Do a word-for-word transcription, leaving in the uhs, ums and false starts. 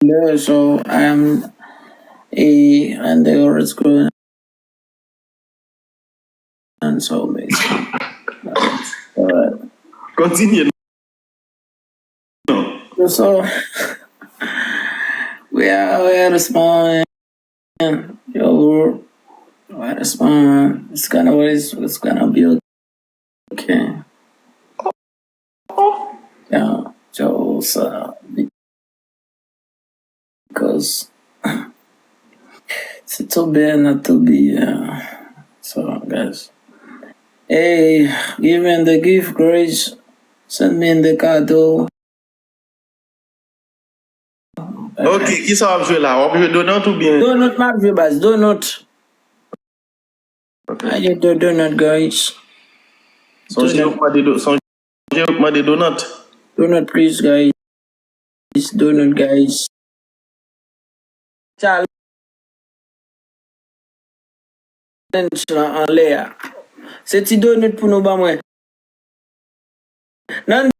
there, so I am a and the world's growing and so amazing. Alright. Kontinye. So we are we are responding. Yo, we are responding. It's gonna it's, it's gonna be okay. Yeah, so uh, because it's too bad not to be uh, so guys. Hey, giving the gift grace, send me in the kado. Ok, kisa w ap jwe la? W ap jwe Donut oubyen? Donut m ap jwe baz, Donut. Ok. I get the Donut, guys. Sonje yo k mande do- sonje yo k mande Donut. Donut, please, guys. Donut, guys. Challenge lan anlè a. Se ti Donut pou nou ban mwen. Nan